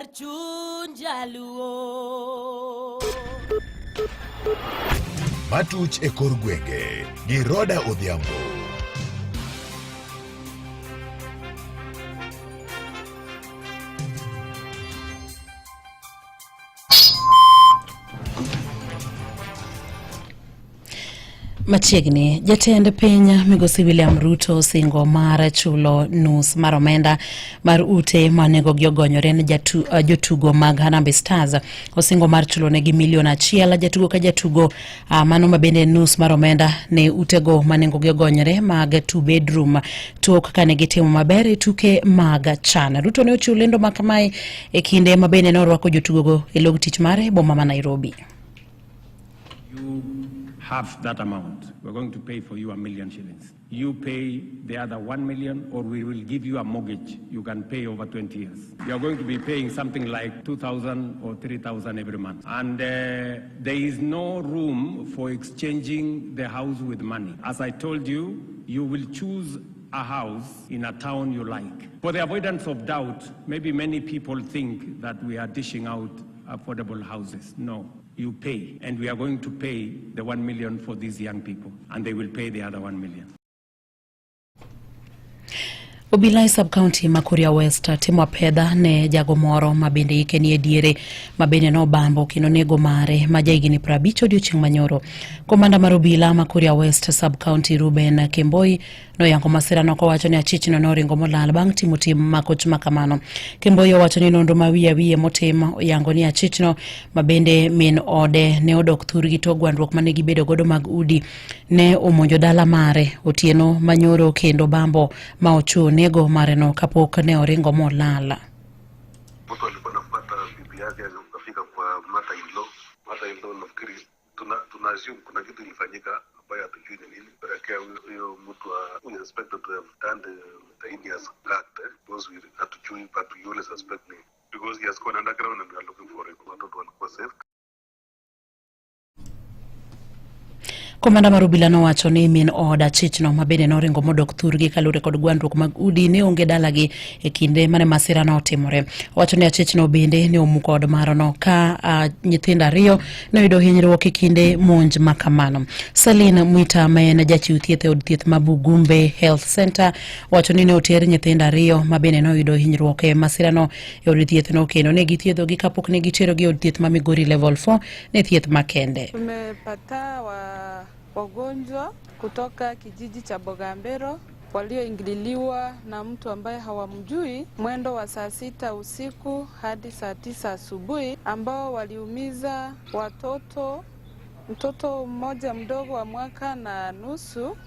Kar chuny jaluo. Matuch e kor gwenge gi Roda Odhiambo. Machiegni, jatend piny migosi William Ruto osingo mar chulo nus mar omenda mar ute ma nengogi ogonyore ne jotugo mag Harambee Stars. Osingo mar chulo negi milion achiel jatugo ka jatugo, mano ma bende nus mar omenda ne utego ma nengogi ogonyore mag two bedroom tok kane gitimo maber e tuke mag CHAN. Ruto ne ochiwo lendo ma kamae e kinde ma bende ne orwako jotugogo e log tich mare e boma ma Nairobi. You half that amount. We're going to pay for you 1 million shillings. You pay the other 1 million, or we will give you a mortgage you can pay over 20 years. You are going to be paying something like 2,000 or 3,000 every month. And there is no room for exchanging the house with money. As I told you, you will choose a house in a town you like. For the avoidance of doubt, maybe many people think that we are dishing out affordable houses. No, you pay. And we are going to pay the 1 million for these young people, and they will pay the other 1 million. Obila e sub-county ma Kuria West timo apedha ne jago moro ma bende ike ni e diere ma bende nobambo kendo nego mare ma jahigni 50 odiochieng' manyoro. Komanda mar obila ma Kuria West sub-county Ruben Kemboi noyango masirano kowacho ni achichno noringo molal bang' timo tim makoch ma kamano. Kemboi owacho ni nonro ma wiye wiye motim oyango ni achichno ma bende min ode ne odok thurgi tok gwandruok mane gibedo godo mag udi ne omonjo dala mare otieno manyoro kendo bambo ma ochuo nego mareno kapok ne oringo molal. Mtu alikuwa anafuata bibi yake akafika kwa mother in law. Mother in law nafikiri tuna assume kuna kitu ilifanyika ambayo hatujui ni nini. Pelekea huyo mtu we suspected to have done the heinous act, eh, because we hatujui, but we only suspect ni because he has gone underground and we are looking for him. Watoto walikuwa safe. Komanda mar obila nowacho ni min od achichno ma bende noringo modok thurgi kaluwore kod gwandruok mag udi ne onge dalagi e kinde mane masira no otimore. Owacho ni achichno bende ne omuko od marono ka nyithindo ariyo ne oyudo hinyruok e kinde monj ma kamano. Celine Mwita ma en jachiw thieth e od thieth ma Bugumbe Health Center wacho ni ne oter nyithindo ariyo ma bende ne oyudo hinyruok e masirano e od thieth no kendo ne githiedhogi kapok ne giterogi e od thieth ma Migori Level 4 ne thieth makende. Tumepata wagonjwa kutoka kijiji cha Bogambero walioingililiwa na mtu ambaye hawamjui mwendo wa saa 6 usiku hadi saa 9 asubuhi, ambao waliumiza watoto, mtoto mmoja mdogo wa mwaka na nusu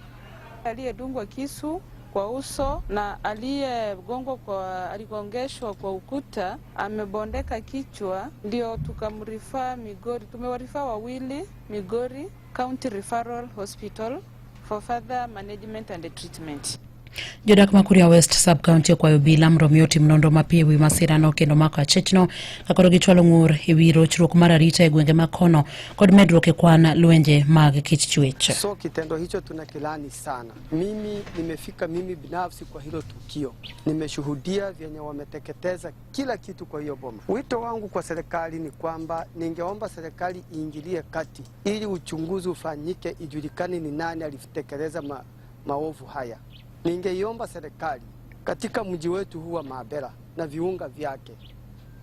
aliyedungwa kisu kwa uso na aliyegongwa kwa aligongeshwa kwa ukuta amebondeka kichwa, ndio tukamrefer Migori. Tumewarefer wawili Migori County Referral Hospital for further management and treatment. Jodak ma Kuria West sub-county okwayo obila mondo mi otim nonro mapiyo ewi masirano kendo mako achichno ka koro gichwalo ng'ur ewi rochruok mar arita e gwenge ma kono kod medruok e kwan lwenje mag kich chwech. So kitendo hicho tunakilani sana. Mimi nimefika mimi binafsi kwa hilo tukio, nimeshuhudia vyenye wameteketeza kila kitu kwa hiyo boma. Wito wangu kwa serikali ni kwamba ningeomba serikali iingilie kati ili uchunguzi ufanyike, ijulikane ni nani alitekeleza maovu haya. Ningeiomba serikali katika mji wetu huu wa Mabera na viunga vyake,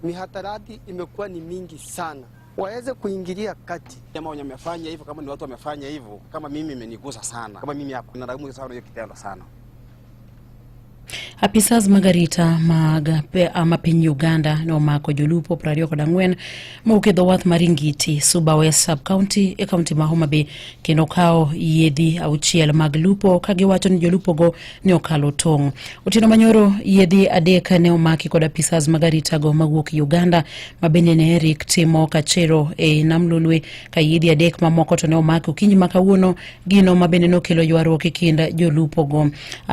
mihadarati imekuwa ni mingi sana, waweze kuingilia kati. Jamaa wenye wamefanya hivyo, kama ni watu wamefanya hivyo, kama mimi imenigusa sana, kama mimi hapa nalaumu sana hiyo kitendo sana. Apisas mag arita mag ma piny Uganda ne omako jolupo 24 mowuok e dho wath mar Ingiti, Suba West Sub-County e kaunti ma Homa Bay kendo kawo yiedhi auchiel mag lupo ka giwacho ni jolupogo ne okalo tong'. Otieno manyoro yiedhi adek ne omaki kod apisas mag aritago mawuok Uganda ma bende ne Eric timo kachero e nam Lolwe ka yiedhi adek mamoko to ne omaki okinyi ma kawuono gino ma bende nokelo ywaruok e kind jolupogo.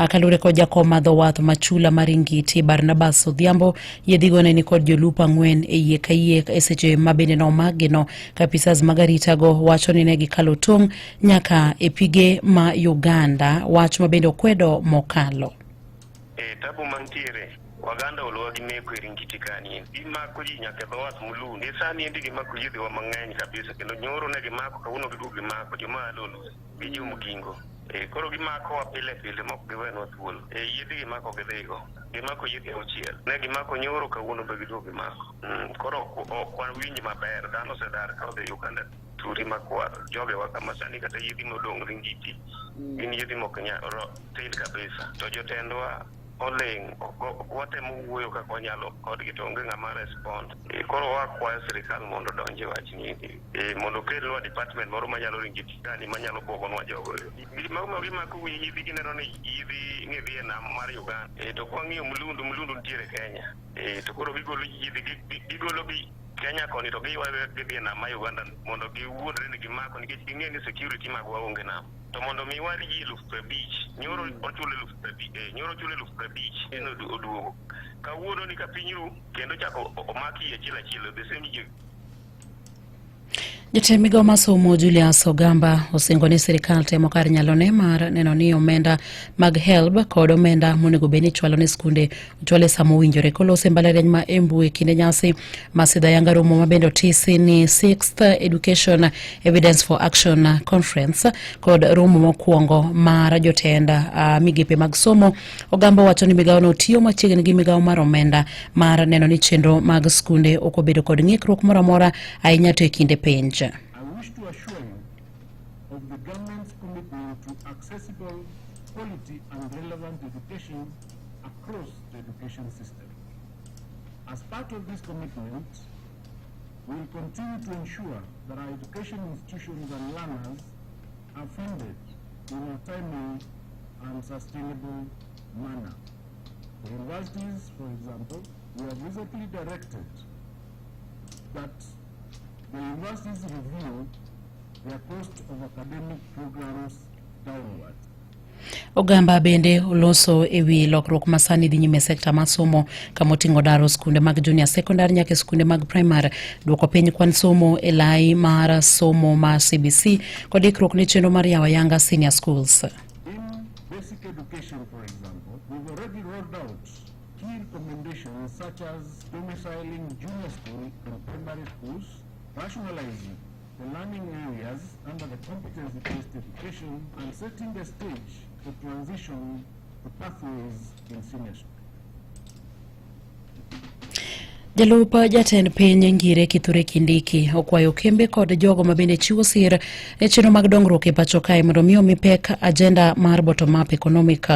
Kaluwore kod jakom mar dho wath ma chula mar Ingiti Barnabas Odhiambo, yiedhigo ne nikod jolupo ang'wen e yie ka yie e seche ma bende nomakgino ka apisas mag aritago wacho ni ne gikalo tong' nyaka e pige ma Uganda, wach ma bende okwedo mokalo. E tabu mantiere Waganda olowa gi meko e Ringiti kani. Gimako ji nyaka e dho wath Mulundu. E sani endi gimako yiedhiwa mang'eny kabisa kendo nyoro ne gimako kawuono giduogo gimako joma a Lolwe gi jo Mgingo. E, koro gimakowa pile pile mok giwenwa thuolo. E, yiedhi gimako gidhigo. Gimako yiedhi auchiel. Ne gimako nyoro kawuono be giduogo gimako. Koro ok wawinj maber. Dhano osedar ka odhi Uganda turi makwar. Jogewa kama sani kata yiedhi modong' Ringiti gin yiedhi mok nyal tin kabisa. To jotendwa oling' ok watemo wuoyo kaka wanyalo kodgi to onge ng'ama respond. E, koro wakwayo sirikal mondo odonj e wachni e, mondo okelnwa department moro manyalo Ringiti kani manyalo buogonwa jogo. Gima omiyo gimako wi yiedhi gineno ni yiedhi ni dhi e nam mar Uganda. E, to kwang'iyo Mulundu, Mulundu nitiere Kenya. E, to koro gigolo yiedhi gigolo gi Kenya koni to giywayo gidhi e nam mar Uganda mondo giwuondre ni gimako nikech ging'e ni security magwa onge nam. To mondo mi war ji 50,000, nyoro ochul 50,000, nyoro ochul 50,000 en oduogo. Kawuono ni ka piny ru kendo chako omak yie achiel achiel the same ji. Jatend migao mar somo Julius Ogamba osingo ni sirikal temo kar nyalone mar neno ni omenda mag HELB kod omenda monego bed ni ichwalo ne skunde ochwal e sama owinjore. Koloso e mbalariany ma Embu e kinde nyasi ma sidho ayanga romo ma bende otisi ni 6th Education Evidence for Action Conference kod romo mokwongo mar jotend migepe mag somo, Ogamba wacho ni migawono tiyo machiegni gi migawo mar omenda mar neno ni chenro mag skunde ok obedo kod ng'ikruok moro amora ahinya to e kinde penj. I wish to assure you of the government's commitment to accessible, quality and relevant education across the education system. As part of this commitment, we will continue to ensure that our education institutions and learners are funded in a timely and sustainable manner. For universities, for example, we have recently directed that the universities review their cost of academic programs downward. Ogamba bende oloso e wi lokruok ma sani dhi nyime e sekta mar somo kama oting'o daro skunde mag junior secondary nyaka e skunde mag primary, duoko piny kwan somo e lai mar somo mar CBC kod ikruok ne chenro mar yawo ayanga senior schools. In basic education, for example, we've already rolled out key recommendations such as domiciling junior school and primary schools, rationalizing the learning areas under the competency-based education, and setting the stage for transition to pathways in senior school. Jalup jatend piny Ngire Kithure Kindiki okwayo kembe kod jogo mabende chiwo sir e chenro mag dongruok e pacho kae mondo mi omi pek agenda mar bottom up economic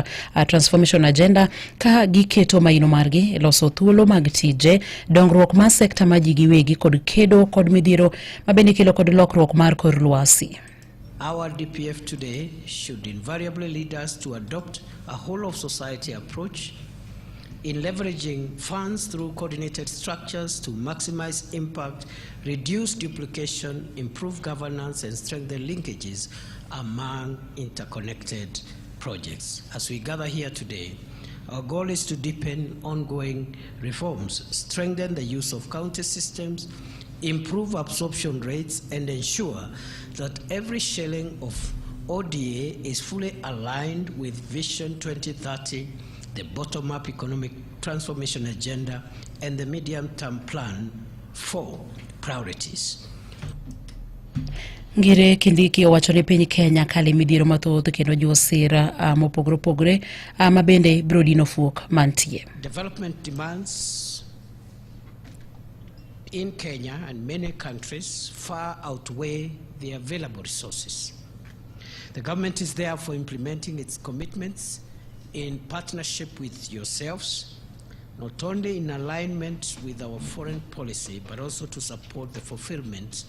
transformation agenda ka giketo maino margi e loso thuolo mag tije, dongruok mar sekta ma ji giwegi kod kedo kod midhiero mabende ikelo kod lokruok mar kor lwasi. Our DPF today should invariably lead us to adopt a whole of society approach in leveraging funds through coordinated structures to maximize impact, reduce duplication, improve governance, and strengthen linkages among interconnected projects. As we gather here today, our goal is to deepen ongoing reforms, strengthen the use of county systems, improve absorption rates, and ensure that every shilling of ODA is fully aligned with Vision 2030, the bottom-up economic transformation agenda, and the medium-term plan for priorities. Ngire Kindiki owacho ni piny Kenya kale midhiero mathoth kendo jiwo sir mopogore opogore ma bende biro dino fuok mantie. Development demands in Kenya and many countries far outweigh the available resources. The government is therefore implementing its commitments in partnership with yourselves, not only in alignment with our foreign policy, but also to support the fulfillment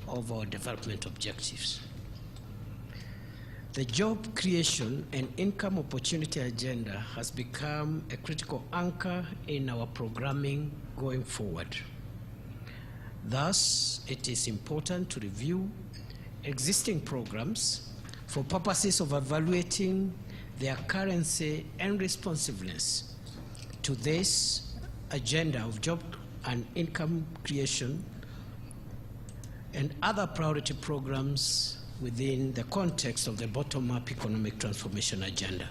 of our development objectives. The job creation and income opportunity agenda has become a critical anchor in our programming going forward. Thus, it is important to review existing programs for purposes of evaluating their currency and responsiveness to this agenda of job and income creation and other priority programs within the context of the bottom-up economic transformation agenda.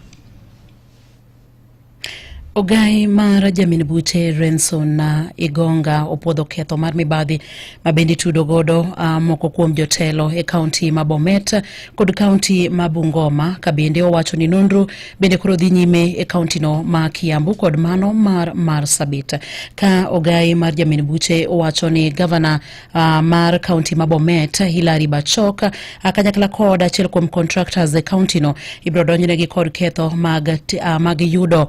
Ogai mar jamin buche Renson Igonga opuodho ketho mar mibadhi ma bende itudo godo moko kuom jotelo e kaunti ma Bomet kod kaunti ma Bungoma, ka bende owacho ni nonro bende koro dhi nyime e kauntino ma Kiambu kod mano mar Marsabit. Ka ogai mar jamin buche owacho ni gavana mar kaunti ma Bomet Hilary Bachok kanyakla kod achiel kuom contractors e kauntino ibiro donjnegi kod ketho mag yudo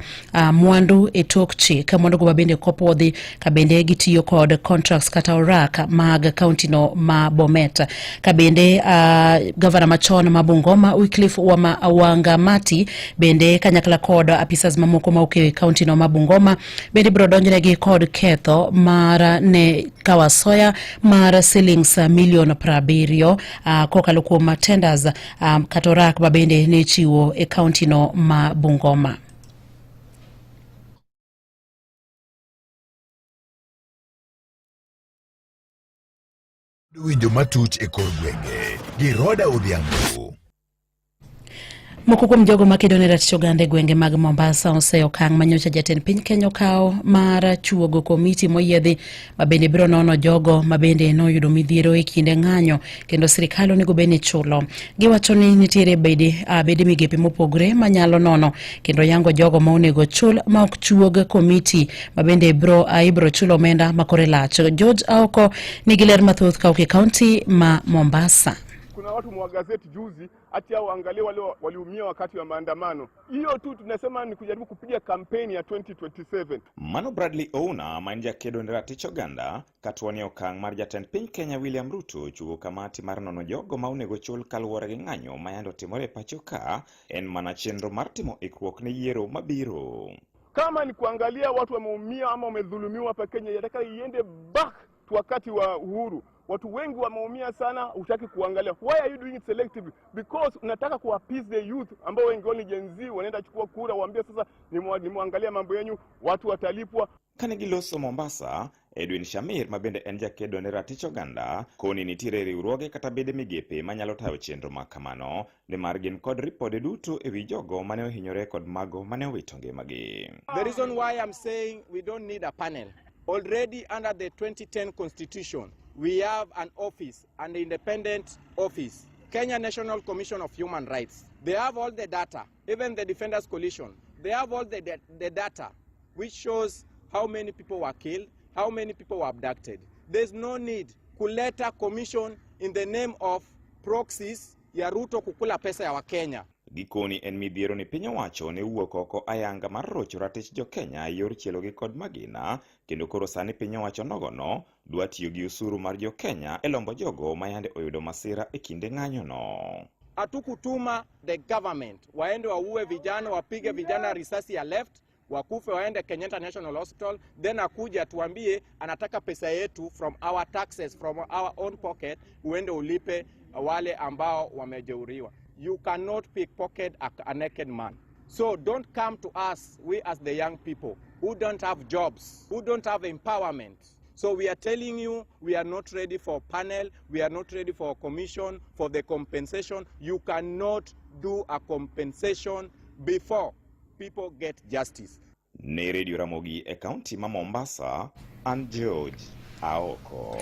mwandu e tok chik. Mwandugo ma bende kopuodhi ka bende gitiyo kod contracts kata orak mag kauntino ma Bomet. Ka bende gavana machon ma Bungoma Wycliffe Wangamati bende kanyakla kod apisas mamoko ma okeyo e kauntino ma Bungoma bende ibiro donjnegi kod ketho mar ne kawo asoya mar silings milion 70 kokalo kuom tenders kata orak ma bende ne chiwo e kauntino ma Bungoma. Winjo matuch e kor gwenge gi Roda Odhiambo. Moko kuom jogo makedo ne ratich oganda e gwenge mag Mombasa oseyo okang' manyocha jatend piny Kenya okawo mar chuogo komiti moyiedhi ma bende biro nono jogo ma bende noyudo midhiero e kinde ng'anyo kendo sirikal onego bed ni chulo. Giwacho ni nitiere bede migepe mopogore manyalo nono kendo yango jogo ma onego chul ma ok chuog komiti ma bende ibiro chulo omenda ma kore lach. George Aoko nigi ler mathoth ka ok e kaunti ma Mombasa. Kuna watu mwa gazeti juzi ati hao waangalie wale waliumia wakati wa maandamano. Hiyo tu tunasema ni kujaribu kupiga kampeni ya 2027. Mano Bradley Ouna ma en jakedo ne ratich oganda katuo ni okang' mar jatend piny Kenya William Ruto chugo kamati mar nono jogo ma onego chul kaluwore gi ng'anyo ma yande otimore e pacho ka en mana chenro mar timo ikruok ne yiero mabiro. Kama ni kuangalia watu wameumia ama wamedhulumiwa hapa Kenya, yataka iende back to wakati wa uhuru. Watu wengi wameumia sana, hutaki kuangalia. Why are you doing it selectively? Because unataka ku appease the youth ambao wengi wao ni Gen Z, wanaenda chukua kura, waambie sasa nimeangalia mambo yenu, watu watalipwa. Kane giloso Mombasa, Edwin Shamir ma bende en jakedo ne ratich oganda koni nitiere riwruoge kata bede migepe manyalo tayo chenro ma kamano nimar gin kod ripode duto ewi jogo mane ohinyore kod mago mane owito ngimagi. The reason why I'm saying we don't need a panel, already under the 2010 Constitution, we have an office, an independent office, Kenya National Commission of Human Rights. They have all the data, even the Defenders Coalition. They have all the data which shows how many people were killed, how many people were abducted. There's no need kuleta commission in the name of proxies ya Ruto kukula pesa ya Wakenya. Gikoni en midhiero ni piny owacho ne wuok oko ayanga mar rocho ratich jo-Kenya e yor chielogi kod magina kendo koro sani piny owacho nogono dwa tiyo gi osuru mar jo-Kenya e lombo jogo ma yande oyudo masira e kinde ng'anyono. Hatukutuma the government waende waue vijana, wapige vijana risasi ya left, wakufe waende Kenyatta National Hospital, then akuja tuambie anataka pesa yetu from our taxes, from our own pocket, uende ulipe wale ambao wamejeruhiwa. You cannot pickpocket a naked man. So don't come to us, we as the young people, who don't have jobs, who don't have empowerment. So we are telling you, we are not ready for panel, we are not ready for commission, for the compensation. You cannot do a compensation before people get justice. Ne Radio Ramogi e kaunti ma Mombasa, an George Aoko.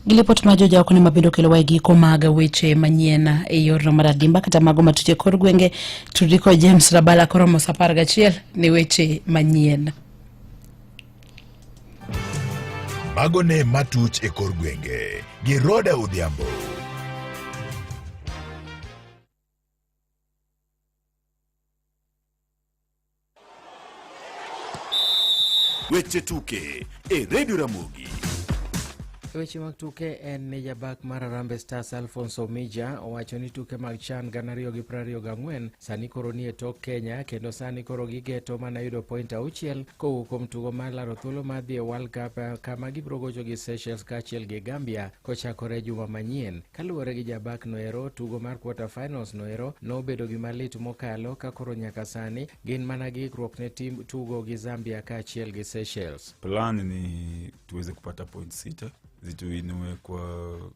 Gi lipot ma George Aoko ne mabende okelowa e giko mag weche manyien e yorno mar adimba kata mago matuch e kor gwenge. Tudri kod James Rabala koromo saa 11 ne weche manyien. Mago ne matuch e kor gwenge gi Roda Odhiambo. Weche tuke e Radio Ramogi. Weche mag tuke en ni jabak mar Harambee Stars Alphonse Omija owacho ni tuke mag CHAN 2024 sani koro nie tok Kenya kendo sani koro gigeto mana yudo point 6 kowuok kuom tugo mar laro thuolo mar dhi e World Cup kama gibiro gocho gi Seychelles kaachiel gi Gambia kochakore juma manyien. Kaluwore gi jabak noero, tugo mar quarter finals noero nobedo gima lit mokalo ka koro nyaka sani gin mana gi ikruok ne tim tugo gi Zambia kaachiel gi Seychelles. Plan ni tuweze kupata point 6 zituinue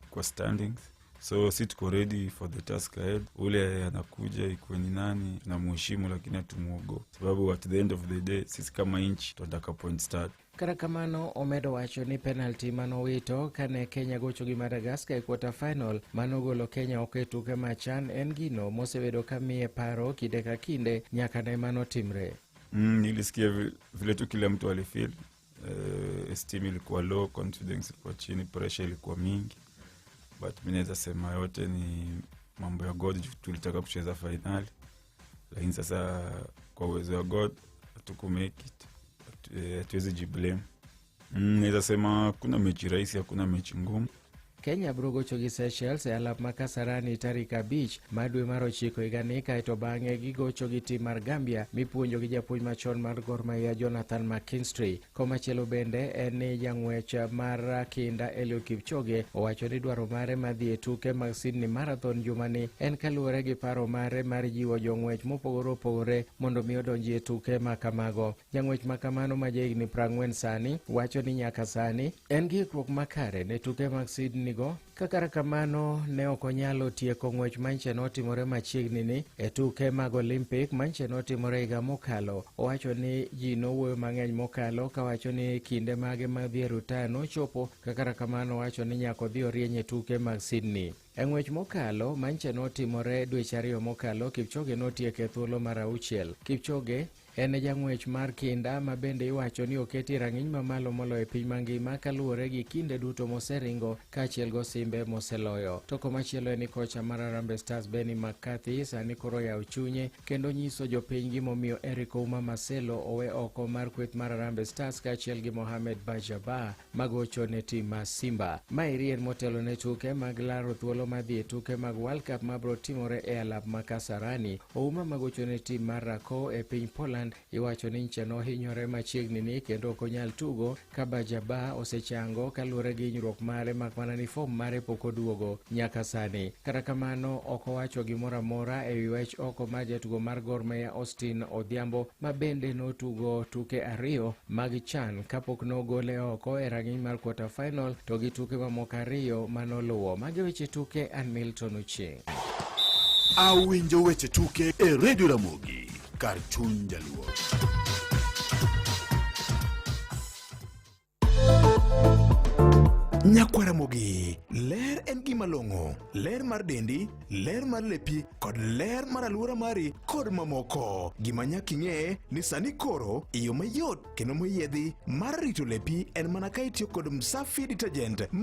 kwa standings. So si tuko ready for the task ahead. Ule anakuja ikuwe ni nani, tunamheshimu lakini hatumuogopi, sababu at the end of the day sisi kama nchi tunataka points tatu. Kata kamano omedo wacho ni penalty manowito kane Kenya gocho gi Madagascar e quarter final manogolo Kenya oko e tuke ma CHAN en gino mosebedo ka miye paro kinde ka kinde nyaka ne mano timre. Nilisikia vile tu kila mtu alifeel. Esteem ilikuwa low, confidence ilikuwa chini, pressure ilikuwa mingi, but mi naweza sema yote ni mambo ya God. Tulitaka kucheza finali, lakini sasa kwa uwezo wa God hatuku make it. Hatuwezi jiblame. Naweza sema hakuna mechi rahisi, hakuna mechi ngumu. Kenya biro gocho gi Seychelles e alap ma Kasarani tarik 5 mar dwe mar ochiko higani, kaeto bang'e gigocho gi tim mar Gambia mipuonjo gi japuonj machon mar Gor Mahia Jonathan McKinstry. Komachielo bende en ni jang'wech mar kinda Eliud Kipchoge owacho ni dwaro mare mar dhi e tuke mag Sydney Marathon jumani en kaluwore gi paro mare mar jiwo jong'wech mopogore opogore mondo mi odonji e tuke ma kamago. Jang'wech ma kamano ma jahigni 40 sani wacho ni nyaka sani en gi ikruok makare ne tuke mag Sydney go, ka kata kamano ne ok onyalo tieko ng'wech manche notimore machiegni ni e tuke mag Olympic manche notimore higa mokalo. Owacho ni ji nowuoyo mang'eny mokalo kawacho ni kinde mage mag dhi e retire nochopo, ka kata kamano owacho ni nyaka odhi orieny e tuke mag Sydney. E ng'wech mokalo manche notimore dweche 2 mokalo, Kipchoge notieko e thuolo mar 6. Kipchoge en jang'wech mar kinda ma bende iwacho ni oketi rang'iny mamalo moloyo e piny mangima kaluwore gi kinde duto moseringo kaachiel gi osimbe moseloyo. To komachielo en ni kocha mar Harambee Stars Benni McCarthy sani koro oyawo chunye kendo nyiso jopiny gimomiyo Eric Ouma Marcelo owe oko mar kweth mar Harambee Stars kaachiel gi Mohamed Bajaba magocho ne tim mar Simba. Maeri en motelo ne tuke mag laro thuolo mar dhi e tuke mag World Cup mabiro timore e alap ma Kasarani. Ouma magocho ne tim mar Rakow e piny Poland iwacho ni nche nohinyore machiegni ni kendo ok onyal tugo ka Bajaba osechango kaluwore gi hinyruok mare, mak mana ni fom mare pok oduogo nyaka sani. Kata kamano ok owacho gimoro amora e wi wach oko mar jatugo mar Gor Mahia Austin Odhiambo ma bende notugo tuke 2 mag CHAN kapok nogole oko e rang'iny mar quarter final to gi tuke mamoko 2 manoluwo. Magi weche tuke, an Milton Ochieng. Awinjo weche tuke e Radio Ramogi kar chuny jaluo. Nyakwar Ramogi, ler en gima long'o, ler mar dendi, ler mar lepi kod ler mar alwora mari kod mamoko. Gima nyaka ing'e ni sani koro e yo mayot kendo moyiedhi mar rito lepi en mana ka itiyo kod Msafi detergent.